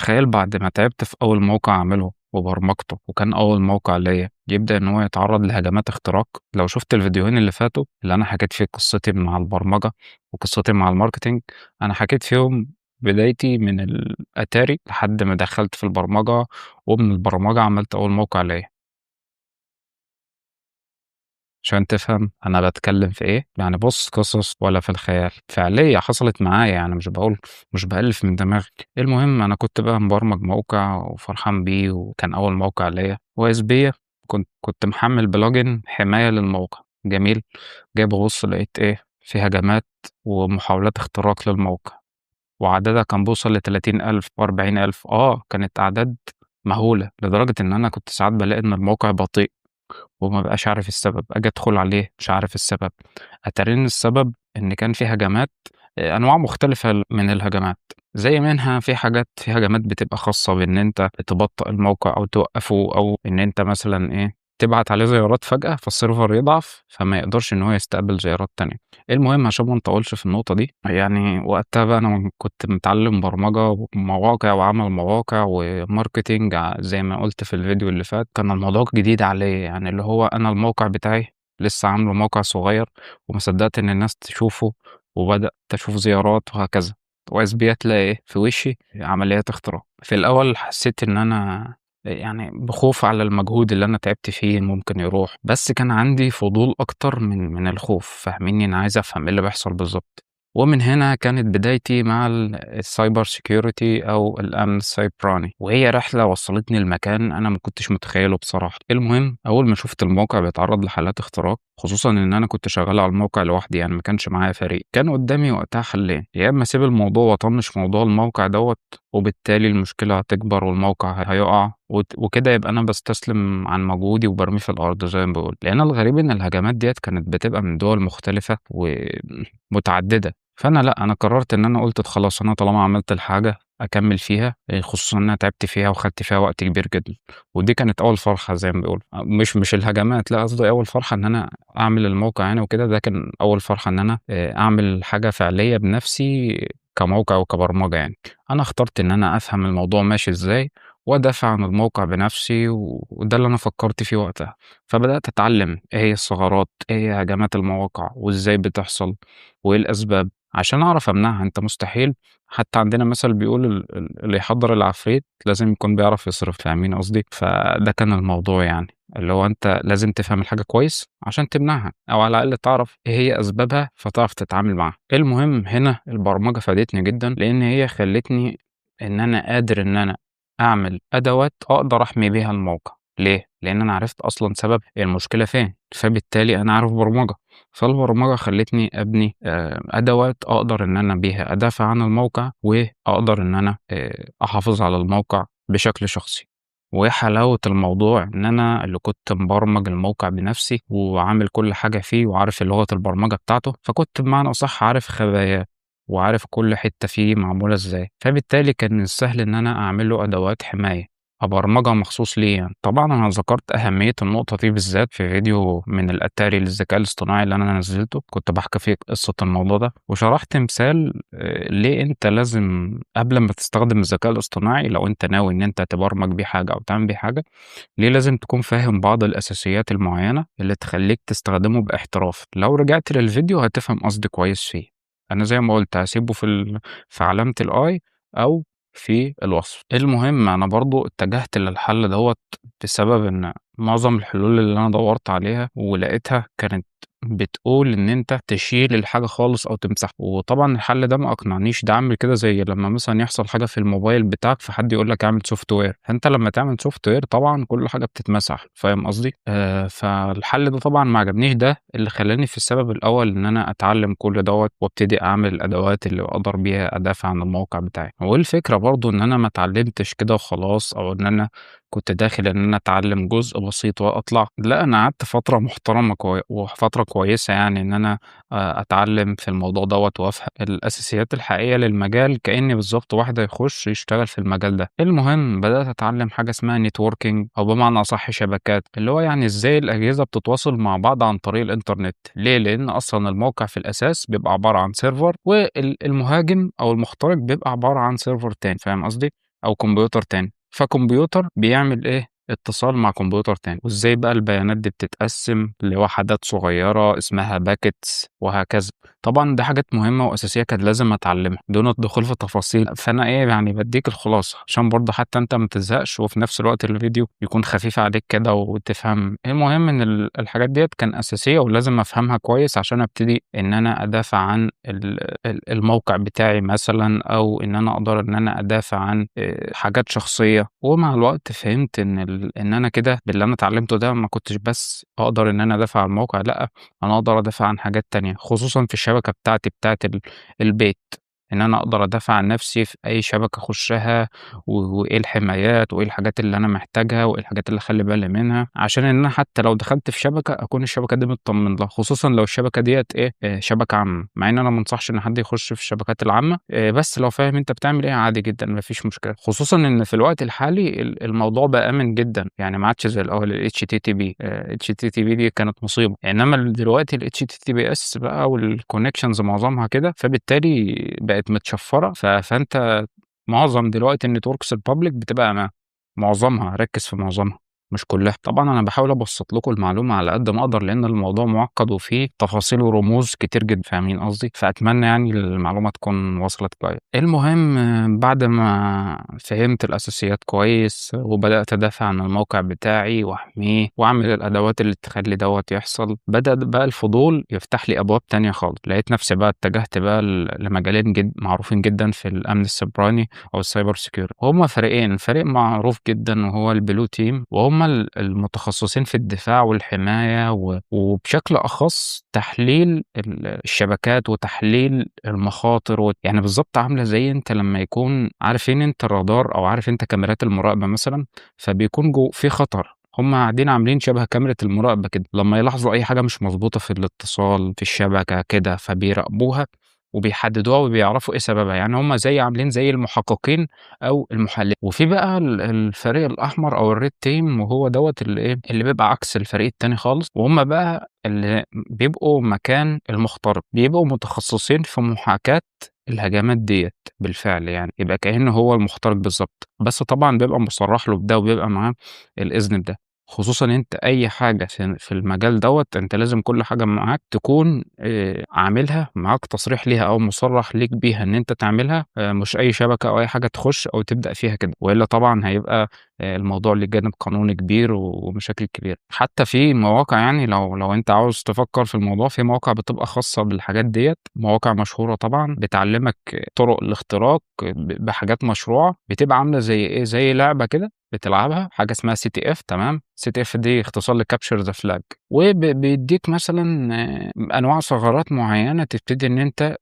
تخيل بعد ما تعبت في أول موقع أعمله وبرمجته وكان أول موقع ليا يبدأ إن هو يتعرض لهجمات اختراق. لو شفت الفيديوهين اللي فاتوا اللي أنا حكيت فيه قصتي مع البرمجة وقصتي مع ال marketing، أنا حكيت فيهم بدايتي من الأتاري لحد ما دخلت في البرمجة، ومن البرمجة عملت أول موقع ليا. عشان تفهم أنا بتكلم في إيه، يعني بص قصص ولا في الخيال، فعلية حصلت معايا، يعني مش بقول مش بألف من دماغي. المهم أنا كنت بقى مبرمج موقع وفرحان بيه وكان أول موقع ليا، وإذ بيا كنت محمل plugin حماية للموقع. جميل، جاي ببص لقيت إيه، في هجمات ومحاولات اختراق للموقع، وعددها كان بيوصل ل30,000 و40,000. كانت أعداد مهولة، لدرجة إن أنا كنت ساعات بلاقي إن الموقع بطيء وما بقاش عارف السبب، أجي أدخل عليه مش عارف السبب. أتاري السبب إن كان في هجمات، أنواع مختلفة من الهجمات، زي منها في حاجات، في هجمات بتبقى خاصة بإن أنت تبطئ الموقع أو توقفه، أو إن أنت مثلاً تبعت عليه زيارات فجأة فال server يضعف فما يقدرش إن هو يستقبل زيارات تانية. المهم عشان ما نطولش في النقطة دي، يعني وقتها بقى أنا كنت متعلم برمجة ومواقع وعمل مواقع و marketing زي ما قلت في الفيديو اللي فات، كان الموضوع جديد عليا، يعني اللي هو أنا الموقع بتاعي لسه عامله موقع صغير وما صدقت إن الناس تشوفه، وبدأت أشوف زيارات وهكذا، وإذ بيا تلاقي في وشي عمليات اختراق. في الأول حسيت إن أنا يعني بخوف على المجهود اللي أنا تعبت فيه ممكن يروح، بس كان عندي فضول أكتر من الخوف، فاهميني؟ أنا عايز أفهم إيه اللي بيحصل بالظبط. ومن هنا كانت بدايتي مع ال cyber security أو الأمن السيبراني، وهي رحلة وصلتني لمكان أنا ما كنتش متخيله بصراحة. المهم أول ما شفت الموقع بيتعرض لحالات اختراق، خصوصا إن أنا كنت شغال على الموقع لوحدي، يعني ما كانش معايا فريق، كان قدامي وقتها حلين: يا إما أسيب الموضوع وأطنش موضوع الموقع دوت وبالتالي المشكلة هتكبر والموقع هيقع وكده يبقى أنا بستسلم عن مجهودي وبرميه في الأرض زي ما بقول. لأن الغريب إن الهجمات ديت كانت بتبقى من دول مختلفة ومتعددة، فأنا لأ، أنا قررت إن أنا قلت خلاص أنا طالما عملت الحاجة أكمل فيها، خصوصا إن أنا تعبت فيها وخدت فيها وقت كبير جدا. ودي كانت أول فرحة زي ما بيقولوا، مش الهجمات، لا قصدي أول فرحة إن أنا أعمل الموقع يعني وكده. ده كان أول فرحة إن أنا أعمل حاجة فعلية بنفسي كموقع وكبرمجة. يعني أنا اخترت إن أنا أفهم الموضوع ماشي إزاي وأدافع عن الموقع بنفسي، وده اللي أنا فكرت فيه وقتها. فبدأت أتعلم إيه هي الثغرات، إيه هي هجمات المواقع وإزاي بتحصل وإيه الأسباب عشان أعرف أمنعها. أنت مستحيل، حتى عندنا مثل بيقول اللي يحضر العفريت لازم يكون بيعرف يصرف، فاهمين قصدي؟ فده كان الموضوع، يعني اللي هو أنت لازم تفهم الحاجة كويس عشان تمنعها، أو على الأقل تعرف إيه هي أسبابها فتعرف تتعامل معاها. المهم هنا البرمجة فادتني جدا، لأن هي خلتني إن أنا قادر إن أنا أعمل أدوات أقدر أحمي بيها الموقع. ليه؟ لأن أنا عرفت أصلا سبب المشكلة فين، فبالتالي أنا عارف برمجة، فالبرمجة خلتني أبني أدوات أقدر إن أنا بيها أدافع عن الموقع، وأقدر إن أنا أحافظ على الموقع بشكل شخصي. وحلاوة الموضوع إن أنا اللي كنت مبرمج الموقع بنفسي وعامل كل حاجة فيه وعارف لغة البرمجة بتاعته، فكنت بمعنى أصح عارف خباياه وعارف كل حتة فيه معمولة إزاي، فبالتالي كان من السهل إن أنا أعمل له أدوات حماية أبرمجها مخصوص ليه. يعني طبعا أنا ذكرت أهمية النقطة دي بالذات في فيديو من الأتاري للذكاء الاصطناعي اللي أنا نزلته، كنت بحكي فيه قصة الموضوع ده وشرحت مثال ليه أنت لازم قبل ما تستخدم الذكاء الاصطناعي لو أنت ناوي إن أنت تبرمج بيه حاجة أو تعمل بيه حاجة، ليه لازم تكون فاهم بعض الأساسيات المعينة اللي تخليك تستخدمه باحتراف. لو رجعت للفيديو هتفهم قصدي كويس فيه. أنا زي ما قلت هسيبه في علامة الآي أو في الوصف. المهم أنا برضو اتجهت للحل دوت بسبب إن معظم الحلول اللي أنا دورت عليها ولقيتها كانت بتقول إن أنت تشيل الحاجة خالص أو تمسحها، وطبعا الحل ده ما أقنعنيش. ده عامل كده زي لما مثلا يحصل حاجة في الموبايل بتاعك فحد يقول لك اعمل software، فأنت لما تعمل software طبعا كل حاجة بتتمسح، فاهم قصدي؟ فالحل ده طبعا ما عجبنيش، ده اللي خلاني في السبب الأول إن أنا أتعلم كل دوت وابتدي أعمل الأدوات اللي أقدر بيها أدافع عن الموقع بتاعي. والفكرة برضو إن أنا ما اتعلمتش كده وخلاص، أو إن أنا كنت داخل إن أنا أتعلم جزء بسيط وأطلع، لا أنا قعدت فترة محترمة وفترة كويسة يعني إن أنا أتعلم في الموضوع دوت وأفهم الأساسيات الحقيقية للمجال، كأني بالظبط واحد هيخش يشتغل في المجال ده. المهم بدأت أتعلم حاجة اسمها networking، أو بمعنى أصح شبكات، اللي هو يعني إزاي الأجهزة بتتواصل مع بعض عن طريق الإنترنت. ليه؟ لأن أصلا الموقع في الأساس بيبقى عبارة عن server، والمهاجم أو المخترق بيبقى عبارة عن server تاني، فاهم قصدي؟ أو كمبيوتر تاني، فكمبيوتر بيعمل إيه، اتصال مع كمبيوتر تاني، وإزاي بقى البيانات دي بتتقسم لوحدات صغيرة اسمها packets وهكذا. طبعًا ده حاجات مهمة وأساسية كان لازم أتعلمها دون الدخول في تفاصيل، فأنا إيه يعني بادّيك الخلاصة عشان برضه حتى أنت ما تزهقش، وفي نفس الوقت الفيديو يكون خفيف عليك كده وتفهم. المهم إن الحاجات ديّة كان أساسية ولازم أفهمها كويس عشان أبتدي إن أنا أدافع عن ال ال الموقع بتاعي مثلًا، أو إن أنا أقدر إن أنا أدافع عن حاجات شخصية. ومع الوقت فهمت إن أنا كده باللي أنا اتعلمته ده ما كنتش بس أقدر إن أنا أدافع عن الموقع، لأ، أنا أقدر أدافع عن حاجات تانية، خصوصًا في الشبكة بتاعتي بتاعة البيت، إن أنا أقدر أدافع عن نفسي في أي شبكة أخشها، وإيه الحمايات وإيه الحاجات اللي أنا محتاجها وإيه الحاجات اللي أخلّي بالي منها، عشان إن أنا حتى لو دخلت في شبكة أكون الشبكة دي متطمن لها، خصوصًا لو الشبكة ديّة إيه، شبكة عامة، مع إن أنا ما أنصحش إن حد يخش في الشبكات العامة، بس لو فاهم أنت بتعمل إيه عادي جدًا ما فيش مشكلة، خصوصًا إن في الوقت الحالي الموضوع بقى آمن جدًا، يعني ما عادش زي الأول الHTTP، HTTP دي كانت مصيبة، إنما دلوقتي الHTTPS بقى والconnections معظمها كده، فبالتالي بقت متشفرة، فأنت معظم دلوقتي الnetworks الpublic بتبقى أمان، معظمها، ركّز في معظمها مش كلها. طبعًا أنا باحاول أبسّط لكم المعلومة على قد ما أقدر، لإن الموضوع معقد وفيه تفاصيل ورموز كتير جدًا، فاهمين قصدي؟ فأتمنى يعني المعلومة تكون وصلت كويس. المهم بعد ما فهمت الأساسيات كويس وبدأت أدافع عن الموقع بتاعي وأحميه وأعمل الأدوات اللي تخلّي دوّة يحصل، بدأ بقى الفضول يفتح لي أبواب تانية خالص. لقيت نفسي بقى اتجهت بقى لمجالين معروفين جدًا في الأمن السيبراني أو الcyber security، وهُم فريقين، فريق معروف جدًا وهو الblue team، وهُم المتخصصين في الدفاع والحماية وبشكل أخص تحليل الشبكات وتحليل المخاطر يعني بالضبط عاملة زي أنت لمّا يكون عارفين أنت الرادار أو عارف أنت كاميرات المراقبة مثلًا، فبيكون في خطر، هم قاعدين عاملين شبه كاميرا المراقبة كده، لمّا يلاحظوا أي حاجة مش مضبوطة في الاتصال، في الشبكة كده، فبيراقبوها وبيحددوها وبيعرفوا إيه سببها، يعني هم زي عاملين زي المحققين أو المحللين. وفي بقى الفريق الأحمر أو الred team، وهو دوّة اللي إيه، اللي بيبقى عكس الفريق التاني خالص، وهم بقى اللي بيبقوا مكان المخترق، بيبقوا متخصصين في محاكاة الهجمات ديّة بالفعل يعني، يبقى كأنه هو المخترق بالضبط، بس طبعًا بيبقى مُصرّح له بده وبيبقى معاه الإذن بده. خصوصًا أنت أي حاجة في المجال دوّة أنت لازم كل حاجة معاك تكون عاملها معاك تصريح ليها أو مُصرّح ليك بيها إن أنت تعملها، مش أي شبكة أو أي حاجة تخش أو تبدأ فيها كده، وإلا طبعًا هيبقى الموضوع ليه جانب قانوني كبير ومشاكل كبيرة. حتى في مواقع يعني لو أنت عاوز تفكّر في الموضوع، في مواقع بتبقى خاصة بالحاجات ديّة، مواقع مشهورة طبعًا بتعلّمك طرق الاختراق بحاجات مشروعة، بتبقى عاملة زي إيه، زي لعبة كده بتلعبها، حاجة اسمها CTF، تمام، CTF دي اختصار لcapture the flag، بيدّيك مثلًا أنواع ثغرات معيّنة تبتدي إن أنت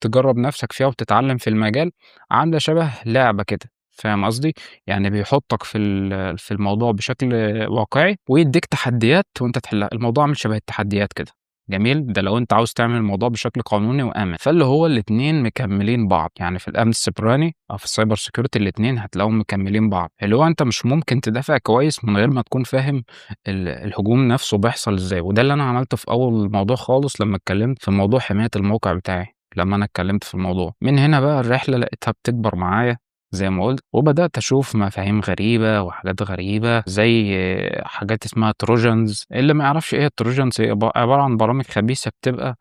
تجرّب نفسك فيها وتتعلم في المجال، عاملة شبه لعبة كده، فاهم قصدي؟ يعني بيحطك في الموضوع بشكل واقعي ويدّيك تحديات وأنت تحلها، الموضوع عامل شبه التحديات كده، جميل؟ ده لو أنت عاوز تعمل الموضوع بشكل قانوني وآمن، فاللي هو الاتنين مكملين بعض، يعني في الأمن السيبراني أو في الcyber security الاتنين هتلاقيهم مكملين بعض، اللي هو أنت مش ممكن تدافع كويس من غير ما تكون فاهم الهجوم نفسه بيحصل إزاي، وده اللي أنا عملته في أول الموضوع خالص لمّا اتكلمت في موضوع حماية الموقع بتاعي، لمّا أنا اتكلمت في الموضوع. من هنا بقى الرحلة لقيتها بتكبر معايا زي ما قُلت، وبدأت أشوف مفاهيم غريبة وحاجات غريبة، زي حاجات اسمها trojans، اللي ما يعرفش إيه هي الtrojans، هي عبارة عن برامج خبيثة بتبقى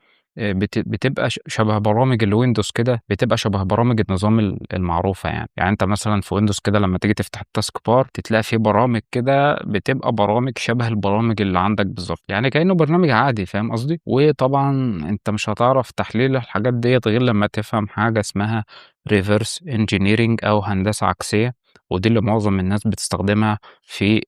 بتبقى شبه برامج الWindows كده، بتبقى شبه برامج النظام المعروفة يعني. يعني أنت مثلًا في Windows كده لمّا تيجي تفتح الtask bar تلاقي في برامج كده بتبقى برامج شبه البرامج اللي عندك بالضبط، يعني كأنه برنامج عادي، فاهم قصدي؟ وطبعًا أنت مش هتعرف تحليل الحاجات ديّة غير لمّا تفهم حاجة اسمها reverse engineering أو هندسة عكسية، ودي اللي معظم الناس بتستخدمها في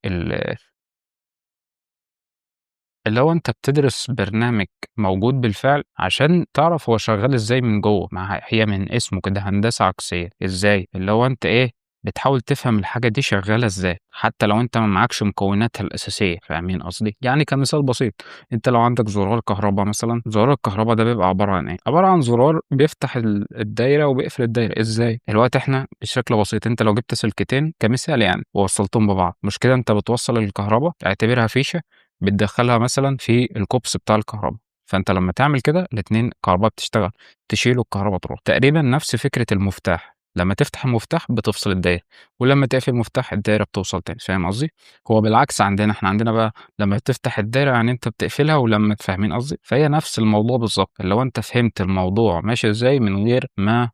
اللي هو أنت بتدرس برنامج موجود بالفعل عشان تعرف هو شغال إزاي من جوّه، ما هي من اسمه كده هندسة عكسية، إزاي؟ اللي هو أنت إيه، بتحاول تفهم الحاجة دي شغالة إزاي، حتى لو أنت ما معاكش مكوناتها الأساسية، فاهمين قصدي؟ يعني كمثال بسيط، أنت لو عندك زرار كهربا مثلًا، زرار الكهربا ده بيبقى عبارة عن إيه؟ عبارة عن زرار بيفتح الدايرة وبيقفل الدايرة، إزاي؟ دلوقتي إحنا بشكل بسيط أنت لو جبت سلكتين كمثال يعني ووصّلتهم ببعض، مش كده أنت بتوصّل الكهربا، اعتبرها فيشة بتدخّلها مثلًا في الكوبس بتاع الكهربا، فأنت لمّا تعمل كده الاتنين الكهربا بتشتغل، تشيله الكهربا تروح، تقريبًا نفس فكرة المفتاح. لمّا تفتح المفتاح بتفصل الدايرة، ولمّا تقفل المفتاح الدايرة بتوصل تاني، فاهم قصدي؟ هو بالعكس عندنا، إحنا عندنا بقى لمّا تفتح الدايرة يعني أنت بتقفلها، ولمّا فاهمين قصدي؟ فهي نفس الموضوع بالضبط، اللي هو أنت فهمت الموضوع ماشي إزاي من غير ما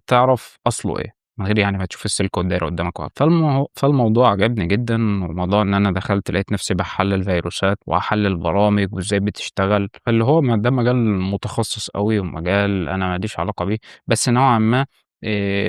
تعرف أصله إيه، من غير يعني ما تشوف السلك والدايرة قدامك وهكذا. فالموضوع عجبني جدًا، وموضوع إن أنا دخلت لقيت نفسي باحلل فيروسات وأحلل برامج وإزاي بتشتغل، فاللي هو ده مجال متخصص أوي ومجال أنا ما ليش علاقة بيه، بس نوعًا ما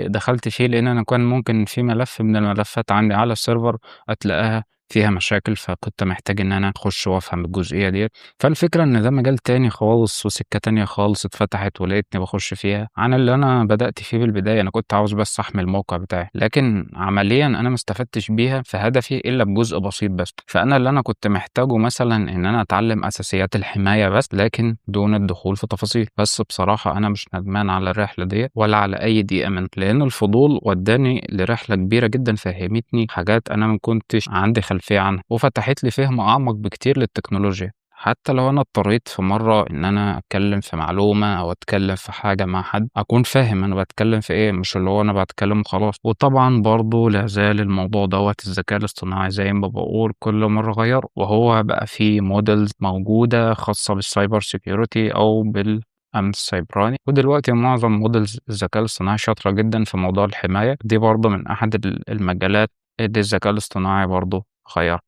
دخلت فيه لأن أنا كان ممكن في ملف من الملفات عندي على السيرفر هتلاقيها فيها مشاكل، فكنت محتاج إن أنا أخش وأفهم الجزئية ديّة. فالفكرة إن ده مجال تاني خالص وسكة تانية خالص اتفتحت ولقيتني باخش فيها عن اللي أنا بدأت فيه بالبداية. أنا كنت عاوز بس أحمي الموقع بتاعي، لكن عمليًا أنا ما استفدتش بيها في هدفي إلا بجزء بسيط بس. فأنا اللي أنا كنت محتاجه مثلًا إن أنا أتعلم أساسيات الحماية بس، لكن دون الدخول في تفاصيل. بس بصراحة أنا مش ندمان على الرحلة ديّة ولا على أي دقيقة منها، لأن الفضول وداني لرحلة كبيرة جدًا فهمتني حاجات أنا ما كنتش عندي خلفية عنها، وفتحت لي فهم أعمق بكتير للتكنولوجيا. حتى لو أنا اضطريت في مرة إن أنا أتكلم في معلومة أو أتكلم في حاجة مع حد، أكون فاهم أنا باتكلم في إيه، مش اللي هو أنا باتكلم وخلاص. وطبعًا برضه لا زال الموضوع دوّة الذكاء الاصطناعي زي ما باقول كل مرة غيّره، وهو بقى في models موجودة خاصة بال cyber security أو بالأمن السيبراني، ودلوقتي معظم models الذكاء الاصطناعي شاطرة جدًا في موضوع الحماية، دي برضه من أحد المجالات اللي الذكاء الاصطناعي برضه غيّرها.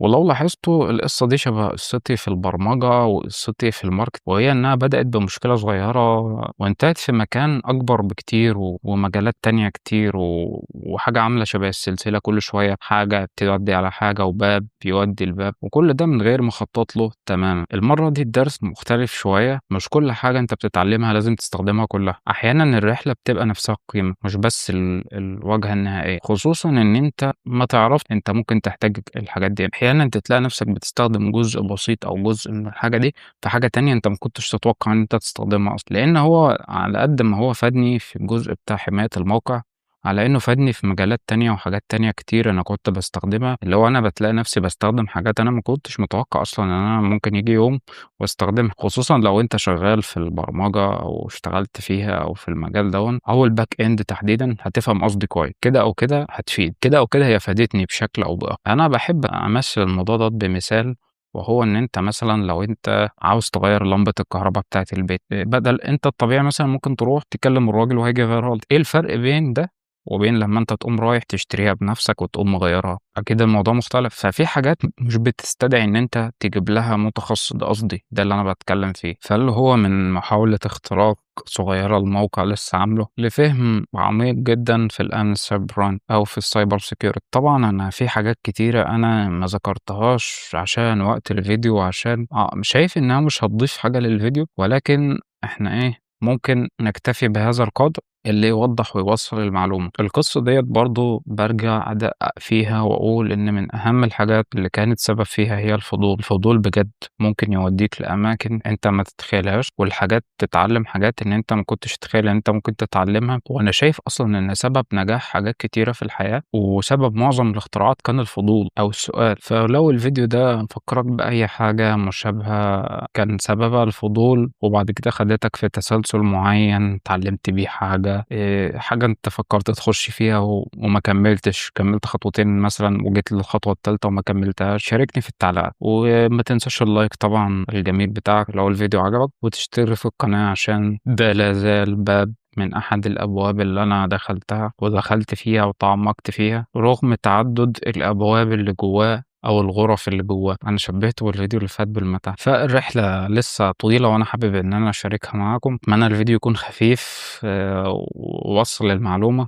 ولو لاحظتوا القصة دي شبه قصتي في البرمجة وقصتي في ال market، وهي إنها بدأت بمشكلة صغيرة وانتهت في مكان أكبر بكتير ومجالات تانية كتير وحاجة عاملة شبه السلسلة، كل شوية حاجة تودي على حاجة وباب يودي الباب، وكل ده من غير ما أخطط له تماما. المرة دي الدرس مختلف شوية، مش كل حاجة أنت بتتعلمها لازم تستخدمها كلها، أحيانا الرحلة بتبقى نفسها قيمة مش بس الواجهة النهائية، خصوصا إن أنت ما تعرف أنت ممكن تحتاج الحاجات دي. أحيانا أنت تلاقي نفسك بتستخدم جزء بسيط أو جزء من الحاجة دي في حاجة تانية أنت ما كنتش تتوقع إن أنت تستخدمها أصلا. لأن هو على قد ما هو فادني في الجزء بتاع حماية الموقع، على إنه فادني في مجالات تانية وحاجات تانية كتير أنا كنت بستخدمها، اللي هو أنا بتلاقي نفسي بستخدم حاجات أنا ما كنتش متوقع أصلا إن أنا ممكن يجي يوم واستخدمها، خصوصا لو أنت شغال في البرمجة أو اشتغلت فيها أو في المجال دون أو ال back end تحديدا، هتفهم قصدي كويس. كده أو كده هتفيد، كده أو كده هي فادتني بشكل أو بآخر. أنا بحب أمثل الموضوع ده بمثال، وهو إن أنت مثلاً لو أنت عاوز تغيّر لمبة الكهربا بتاعة البيت، بدل أنت الطبيعي مثلاً ممكن تروح تكلم الراجل وهيجي يغيّرها لك، إيه الفرق بين ده وبين لما أنت تقوم رايح تشتريها بنفسك وتقوم مغيّرها؟ أكيد الموضوع مختلف. ففي حاجات مش بتستدعي إن أنت تجيب لها متخصص، ده قصدي، ده اللي أنا باتكلم فيه. فاللي هو من محاولة اختراق صغيرة الموقع لسه عامله لفهم عميق جدا في الأمن السيبراني أو في ال cyber security. طبعا أنا في حاجات كتيرة أنا ما ذكرتهاش عشان وقت الفيديو، وعشان شايف إنها مش هتضيف حاجة للفيديو، ولكن إحنا ممكن نكتفي بهذا القدر اللي يوضح ويوصل المعلومة. القصة ديت برضو برجع أدقق فيها وأقول إن من أهم الحاجات اللي كانت سبب فيها هي الفضول. الفضول بجد ممكن يوديك لأماكن أنت ما تتخيلهاش، والحاجات تتعلم حاجات إن أنت ما كنتش تتخيل إن أنت ممكن تتعلمها. وأنا شايف أصلا إن سبب نجاح حاجات كتيرة في الحياة وسبب معظم الاختراعات كان الفضول أو السؤال. فلو الفيديو ده فكرك بأي حاجة مشابهة كان سببها الفضول وبعد كده خدتك في تسلسل معين اتعلمت بيه حاجة، حاجة انت فكرت تخش فيها وما كملتش، كملت خطوتين مثلا وجيت للخطوة التالتة وما كملتهاش، شاركني في التعليقات. وما تنساش اللايك طبعا الجميل بتاعك لو الفيديو عجبك، وتشترك في القناة عشان ده لا زال باب من أحد الأبواب اللي أنا دخلتها ودخلت فيها وتعمقت فيها رغم تعدد الأبواب اللي جواه أو الغرف اللي جواه. أنا شبهته بالفيديو اللي فات بالمتاهة. فالرحلة لسه طويلة وأنا حابب إن أنا أشاركها معاكم. أتمنى الفيديو يكون خفيف، ووصل المعلومة.